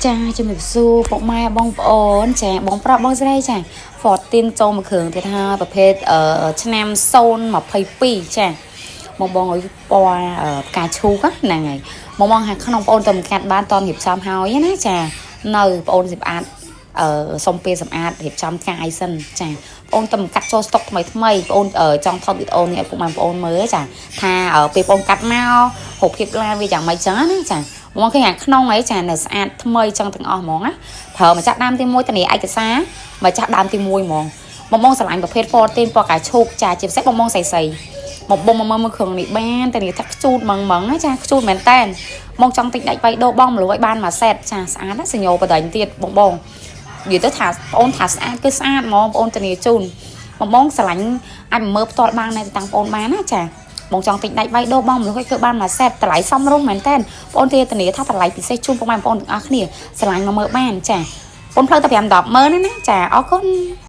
ចាជំរាបសួរពុកម៉ែបងប្អូនចាបងប្រុសបងស្រីចា Fortin ចូលមកគ្រឿងទៀតហើយប្រភេទអឺឆ្នាំ022ចាបងបងឲ្យពណ៌អឺផ្កាឈូកហ្នឹងហើយបងបងហាក់ក្នុងបងអូនទៅកាត់បានតរៀបចំហើយណាចានៅបងអូនសម្អាតអឺសុំពេលសម្អាតរៀបចំកាយសិនចាបងអូនទៅកាត់ចូលស្តុកថ្មីថ្មីបងអូនចង់ថតវីដេអូនេះឲ្យពុកម៉ែបងប្អូនមើលចាថាពេលបងកាត់មករូបភាពឡានវាយ៉ាងម៉េចចឹងណាចាបងឃើញអាក្នុងអីចានៅស្អាតថ្មីចឹងទាំងអស់ហ្មងណាប្រើម្ចាស់ដើមទី1ធានាឯកសារម្ចាស់ដើមទី1ហ្មងបងបងស្រឡាញ់ប្រភេទ Fortin ពណ៌កាឈូកចាជាពិសេសបងបងស្រីស្រីមកបងមកមើលមើលគ្រឿងនេះបានតែនេះថាខ្ជូតហ្មងហ្មងណាចាខ្ជូតមែនតែនបងចង់ទិញដាច់បៃដូបងមលួយបានមួយសេតចាស្អាតណាសញ្ញោបដិញទៀតបងបងនិយាយទៅថាបងអូនថាស្អាតគឺស្អាតហ្មងបងអូនធានាជូនបងបងស្រឡាញ់អាចមើលផ្ទាល់បាននៅតាំងបងអូនបានណាចាបងចង់ទិញដាច់បៃដូបងមលួយគឺបានមួយសេតតម្លៃសមរម្យមែនតែនបងអូនធានាថាតម្លៃពិសេសជូនពុកម៉ែបងប្អូនទាំងអស់គ្នាស្រឡាញ់មកមើលបានចាបងផ្លូវតែ5 10ម៉ឺនណាចាអរគុណ។